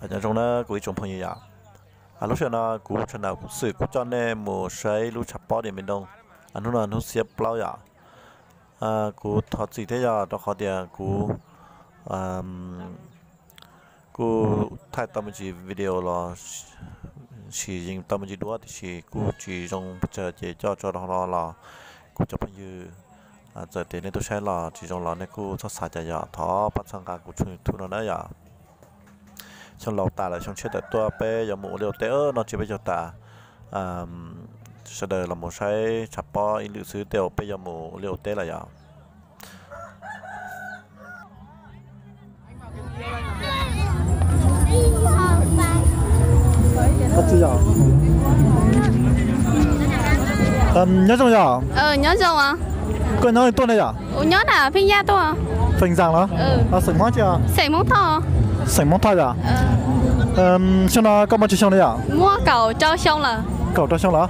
Nyob zoo na kuv ib tsoom phooj ywg yom. Lub sij hawm no kuv tshav nab xwm kuv coj nej mus saib lub tshav pob Diam Npis Ntooj. Hnub no hnub xiab plaub yom. Kuv thov txim thiab yog rau qhov tias kuv kuj thaij tau me ntsis video los sis yees tau me ntsis duab tiam sis kuj tsis zoo pes tsawg ces coj tso rau hauv no los kuv cov phooj ywg txawm tias nej twb saib los tsis zoo los nej kuj txhob xav cas yom, thov pab txhawb nqa kuv tshooj YouTube no na yom. Xyoo laus tas lawm xyoo tshiab tawm tuaj peb yuav mus ua liaj ua teb no tsis peb caug tas sawv daws los mus saib tshav pob ib lwm xwb tej zaum peb yuav mus ua liaj ua teb lawm yom. Nyob zoo yom. Nyob zoo. Koj nyob li tuaj ne yom? Nyob na Pheej Yaj tuaj. Feem Xaas los? Xeem Hmoob tsi? Xeem Hmoob Thoj. Xeem Hmoob Thoj yom? Xyoo no koj muaj tsawg xyoo ne yom? Muaj kaum rau xyoo lawm. Kaum rau xyoo los?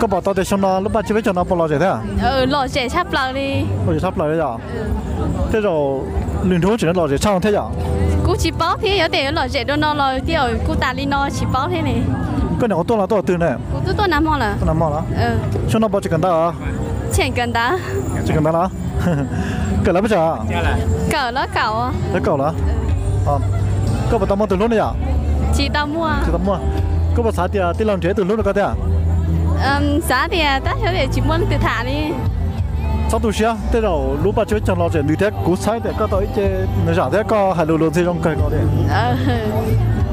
Koj pom tau tias xyoo no lub paj tsib peb caug no puas lom zem thiab? Lom zem tshaj plaws li. Lom zem tshaj plaws yom? Tej zaum lwm nthub tseem lom zem tshaj thiab yom? Kuv tsis paub thiab, yog tias yuav lom zem dua no los tej zaum kuj tas li no tsis paub thiab ne. Koj niam ua tuaj los tuaj twg ne? Kuv twb tuaj nag hmo lawm. Tuaj nag hmo los? Xyoo no puas tseem kawm ntawv? Tseem kawm ntawv. Tseem kawm ntawv los? Kawm lawv peb tsam? Kawm lawv kaum. Lawv kaum los? Koj puas tau muaj tus hlub ne yom? Tsis tau muaj. Tsis tau muaj. Koj puas xav tias tij laug nrhiav ib tug hlub rau koj thiab? Xav tias tab sis tsis muaj leej twg tham li. Txhob tu siab, tej zaum lub paj tsib peb caug no tseem ntws thiab, kuv xav tias koj tau ib ce nws zam thiab koj hais lus luag ntxhi zoo kawg nkaus li.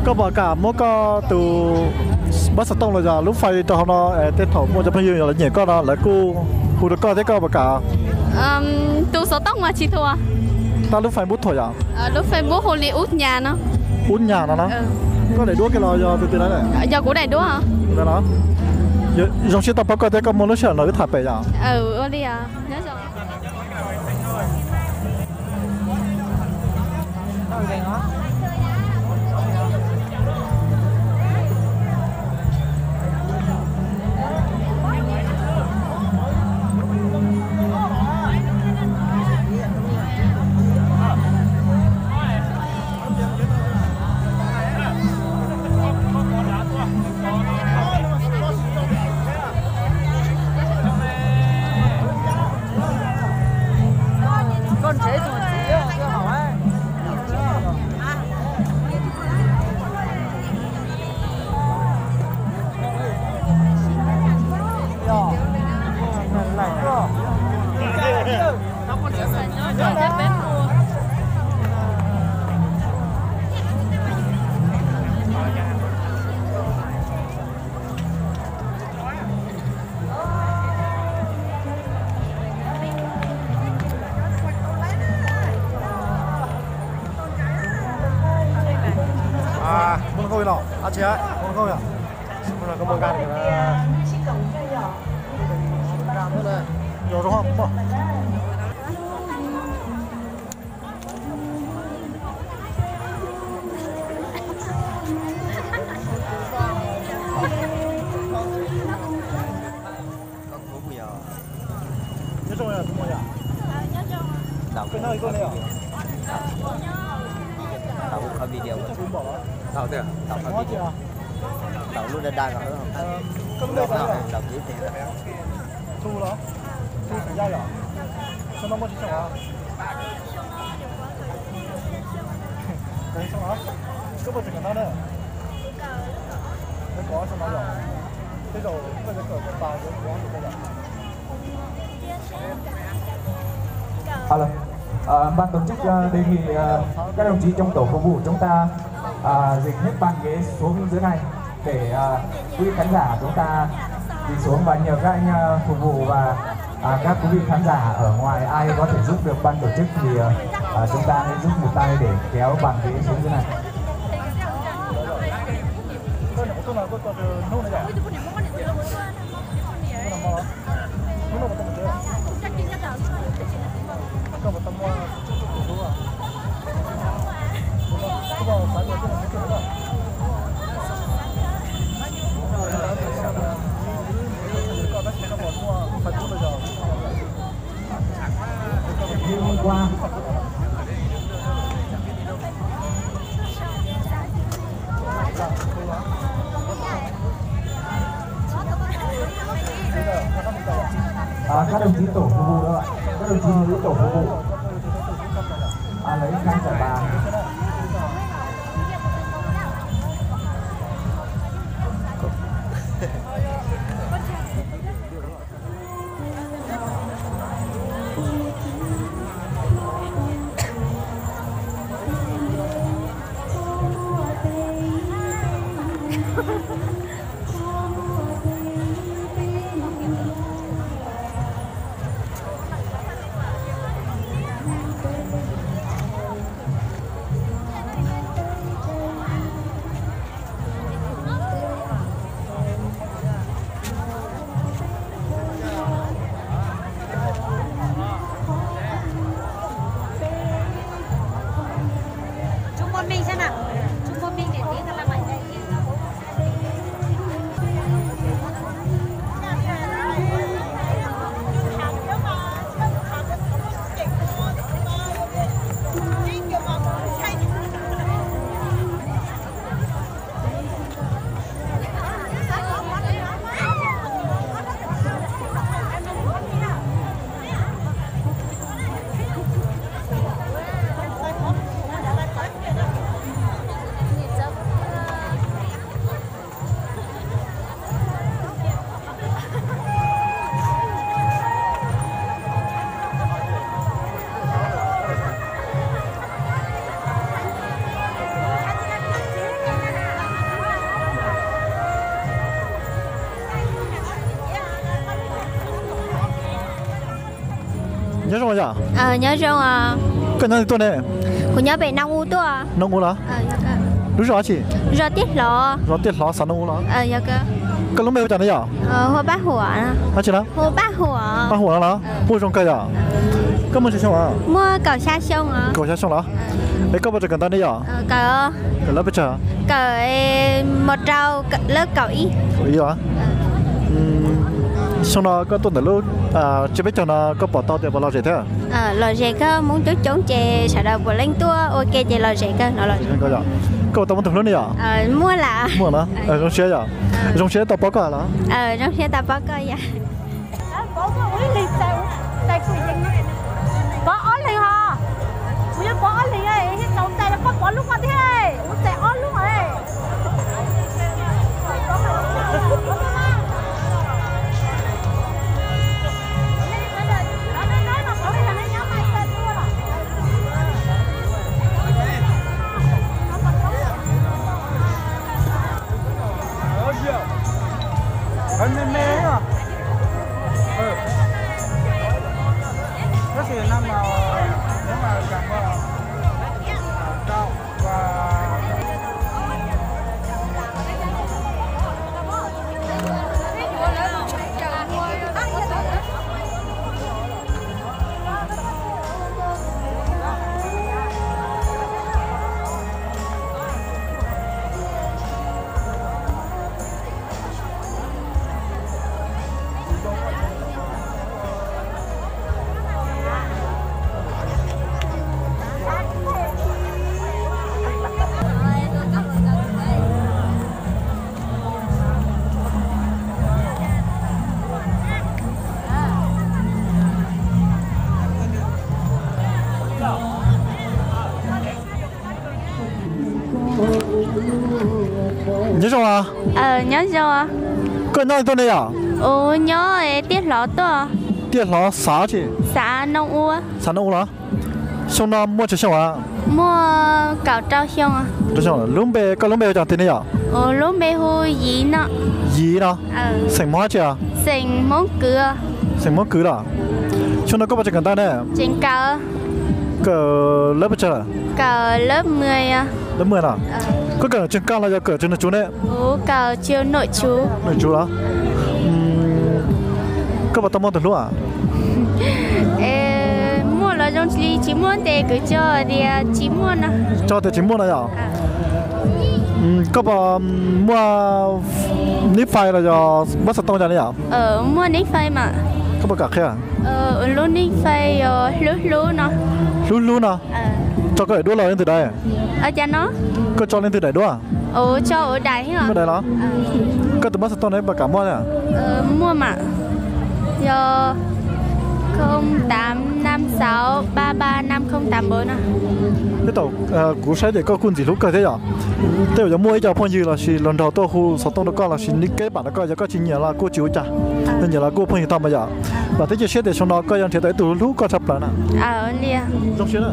Koj puas kam muab koj tus npawb xov tooj los yog lub fais rau hauv no, tej thaum muaj cov phooj ywg lawv nyiam koj no lawv kuj hu rau koj thiab koj puas kam? Tus xov tooj mas tsis thuam. Tab lub Facebook thuam yom? Lub Facebook hu li Ub Nyas no. Ub Nyas no na. Koj daim duab kiag los yog tus twg na? Yog kuv daim duab. Zoo siab tau paub koj thiab koj muaj lub sij hawm los wb tham pem yom. Ua li. Muaj nkauj li no, dab tsi muaj nkauj yom? Muaj nkauj li no. Yog zoo muaj. Nyob zoo yom, kuv mus yom. Koj nyob li koj ne yom? Tau qhov video, tau qhov video, tau lub da da, koj lub da da. Thu los? Thu Feem Yaj yom? Xyoo no muaj tsib xyoo os? Kaum xyoo os? Koj puas tseem kawm ntawv na? Kaum xyoo no yom? Tej zaum koj yuav kawm kom tas yuav mus ua ntawm koj yom? Alo. Ờ, ban tổ chức, ờ, đề nghị, ờ, các đồng chí trong tổ phục vụ chúng ta, ờ, dịch hết bàn ghế xuống dưới này để, ờ, quý khán giả chúng ta đi xuống và nhờ các anh, ờ, phục vụ và, à, các quý vị khán giả ở ngoài ai có thể giúp được ban tổ chức thì, ờ, ờ, chúng ta hãy giúp một tay để kéo bàn ghế xuống dưới này. Hôm qua. Các đồng chí tổ phục vụ đó, các đồng chí mới tổ phục vụ. À, lấy khăn trải bàn. Nyob zoo yom? Nyob zoo. Koj nyob twg tuaj ne? Kuv nyob pem Naj U tuaj. Naj U los? Lub zos dab tsi? Zos Tiaj Hlov. Zos Tiaj Hlov, xav Naj U los? Koj lub npe hu cas ne yom? Hu Paj Huam. Dab tsi na? Hu Paj Huam. Paj Huam no los? Paj Huam zoo kawg yom? Koj muaj tsawg xyoo? Muaj kaum xya xyoo. Kaum xya xyoo los? Es koj puas tseem kawm ntawv ne yom? Kawm. Kawm lab pes tsawg? Kawm mos rau, lab kaum ib. Kaum ib los? Xyoo no koj tuaj ntawm lub tsiab peb caug no koj pom tau tias puas lom zem thiab? Lom zem kawg, Hmoob coob coob ces sawv daws puav leej tuaj ua ke ces lom zem kawg no los. Koj puas tau muaj tus hlub ne yom? Muaj lawm. Muaj los? Zoo siab yom? Zoo siab tau paub koj los? Zoo siab tau paub koj yom. Pov ob leeg os. Kuv yuav pov ob leeg, thiaj txaus txais los koj pov lub ko thiab. Kuv txais ob lub os. Nyob zoo. Nyob zoo. Koj nyob twg tuaj ne yom? Kuv nyob Tiaj Hlov tuaj. Tiaj Hlov xav tsi? Xav Naj U. Xav Naj U los? Xyoo no muaj tsawg xyoo? Muaj kaum rau xyoo. Lub npe, koj lub npe hu cas tiag ne yom? Lub npe hu Yiv no. Yiv no? Xeem Hmoob tsi? Xeem Hmoob Kwv. Xeem Hmoob Kwv los? Xyoo no koj puas tseem kawm ntawv ne? Tseem kawm. Kawm lab pes tsawg? Kawm lab mười. Lab mười los? Koj kawm tseem kaj los yog kawm tseem num tsuv ne? Kuv kawm tseem num tsuv. Num tsuv los? Koj puas tau muaj tus hlub? Muaj los zoo li tsis muaj, tes kuv tso tias tsis muaj no. Tso tias tsis muaj no yom? Koj puas muaj nib fais los yog npawb xov tooj cas ne yom? Muaj nib fais mas. Koj puas kam qhia? Lub nib fais yog hlub hlub no. Hlub hlub no. Tso koj daim duab los leej twg daim? Cas no? Koj tso leej twg daim duab? Tso ua daim. Koj daim los? Koj tus npawb xov tooj no puas kam muaj? Muaj mas. Yog Không tám năm sáu ba ba năm không tám bốn à. Teb tau, kuv saib tias koj kuj ntxim hlub kawg thiab yom. Tej zaum yuav muaj ib co phooj ywg los sis luag nraug tuaj hu xov tooj rau koj los sis nij keb pam rau koj, yog koj tsis nyiam los kuj tsis ua cas, yog nyiam los kuj phooj ywg tau mas yom. Vam thiab cia siab tias xyoo no koj yuav nrhiav tau ib tug hlub koj tshaj plaws na. Zoo siab na.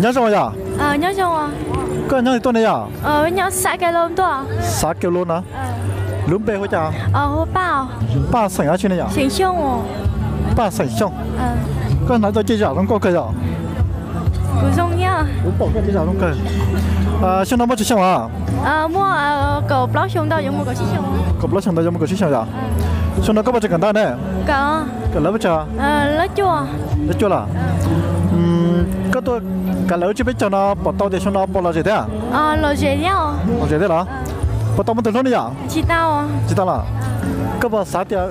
Nyob zoo yom? Nyob zoo. Koj nyob twg tuaj ne yom? Nyob xã Kèo Lô tuaj. Xã Kèo Lô na. Lub npe hu cas? Paj. Paj xeem dab tsi ne yom? Paj xeem Xyooj. Koj hnav tau cij zam zoo nkauj kawg yom? Kuv pom koj cij zam zoo kawg. Xyoo no muaj tsawg xyoo os? Kaum plaub xyoo ntau yuav mus kaum tsib xyoo yom? Xyoo no koj puas tseem kawm ntawv ne? Kawm lawv peb caug. Lawv cuaj los? Koj tuaj kav lawv tsib peb caug no pom tau tias xyoo no puas lom zem thiab? Lom zem thiab los? Puas tau muaj tus hlub ne yom? Tsis tau los? Koj puas xav tias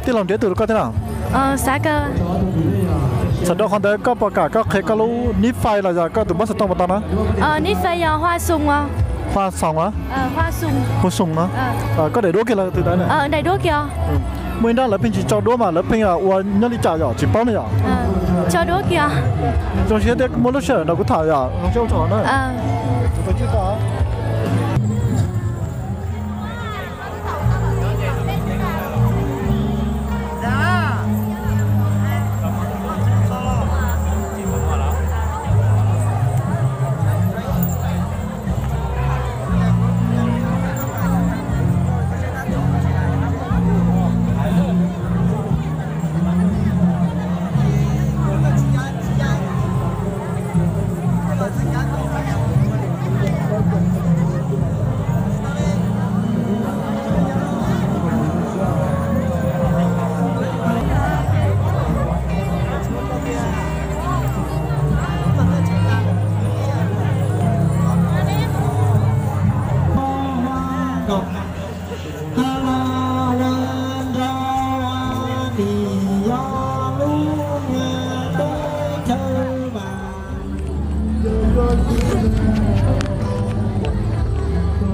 tij laug nrhiav tus rau koj thiab na? Txawm rau qhov ntawd koj puas kam koj qhia koj lub nib fais los yog koj tus npawb xov tooj puas tau na? Hua Xoos. Hu Xoos no. Koj daim duab kiag los tus ntawd na? Muaj ib nrab lawv pheej tsis tso duab mas lawv pheej ua nyob li cas yom, tsis paub ne yom? Zoo siab thiab muaj lub sij hawm nrog kuv tham yom, zoo siab ua tsaug na.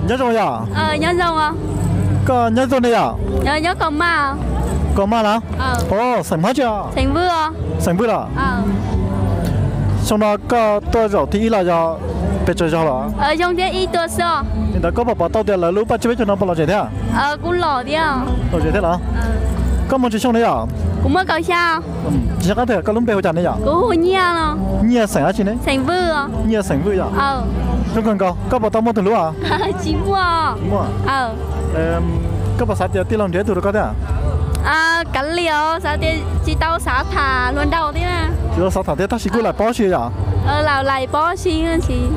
Nyob zoo yom? Nyob zoo. Koj nyob twg ne yom? Nyob Kaus Maj. Kaus Maj los? Xeem Hmoob tsi? Xeem Vwj los? Xyoo no koj tuaj zaum thib ib los yog pes tsawg zaug los? Li ntawd koj puas pom tau tias lawv lub paj tsib peb caug no puas lom zem thiab? Lom zem thiab los? Koj muaj tsawg xyoo ne yom? Kuv muaj kaum xya. Tsis nco qab tias koj lub npe hu cas ne yom? Nyiaj xeem dab tsi ne? Nyiaj xeem Vwj yom? Zoo kawg nkaus, koj puas tau muaj tus hlub os? Tsis muaj. Koj puas xav tias tij laug nrhiav ib tug rau koj thiab? Kav liam, xav tias tsis tau xav tham hluas nraug thiab. Tsis tau xav tham thiab tab sis kuj laim pob si yom? Laim pob si.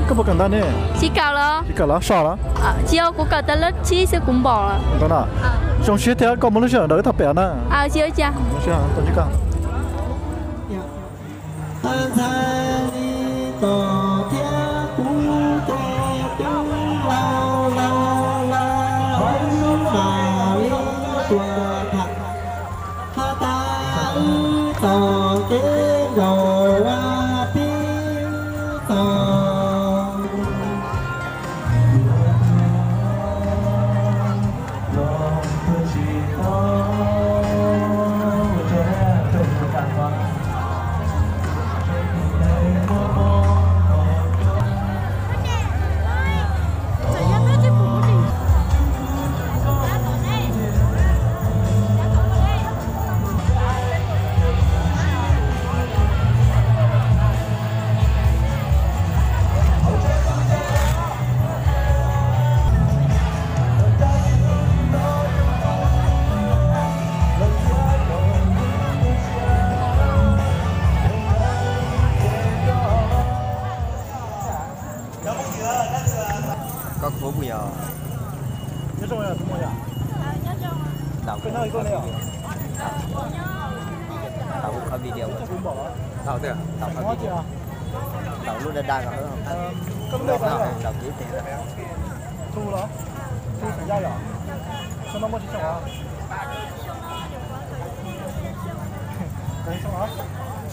Koj puas kawm ntawv ne? Tsis kawm los? Tsis kawm los, so los? Tsis yog, kuv kawm tau lab tsib xwb kuv npaum lawm. Zoo siab thiab koj muaj lub sij hawm nrog wb tham pem na. Tau, tau, tau lub daj daj ko, tau kib tes. Thu los? Thu Xav Yaj yom? Xyoo no muaj tsib xyoo os? Kaum xyoo os?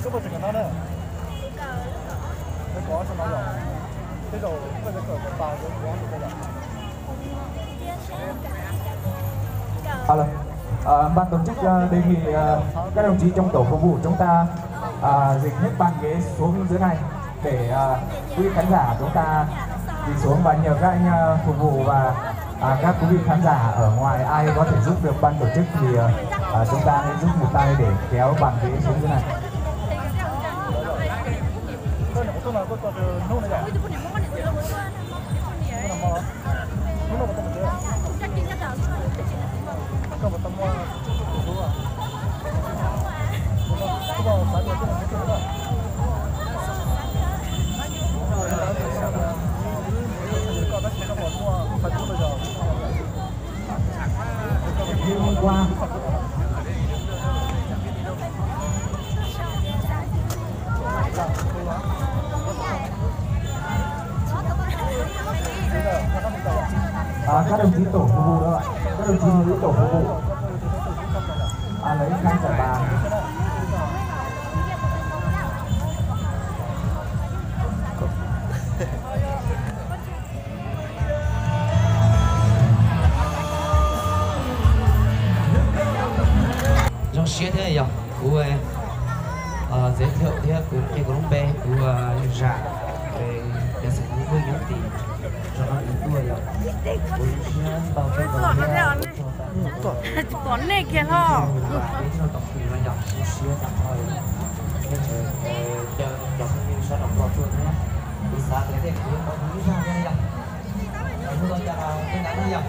Koj puas tseem kawm ntawv na? Kawm xyoo no yom? Tej zaum koj yuav kawm kom tas yuav kuv tus kawm yom? Ờ, Ban tổ chức ờ, đề nghị ờ, các đồng chí trong tổ phục vụ chúng ta ờ, dịch hết bàn ghế xuống dưới này để ờ, quý khán giả chúng ta đi xuống và nhờ các anh ờ, phục vụ và à, các quý vị khán giả ở ngoài ai có thể giúp được ban tổ chức thì ờ, ờ, chúng ta hãy giúp một tay để kéo bàn ghế xuống dưới này. À, các đồng chí tổ phục vụ đó ạ. Các đồng chí là tổ phục vụ. À, lấy khăn trải bàn. Zoo siab thiab yog kuv giới thiệu thiab kuv qhia kuv lub npe, kuv zam, cov xeem Hmoob Vwj nyob tim zos no kuv tuaj yog kuv zoo siab ntau kawg nkaus thiab kuv tsis pom nej kiag hlo. Peb txog tom kis no yog zoo siab tag nrho, cov phooj ywg sawv daws nrog tuaj thiab, kuv xav tias tej kuv yuav pom kuv ib zag thiab yog, hnub no cas tej ntawd no yog.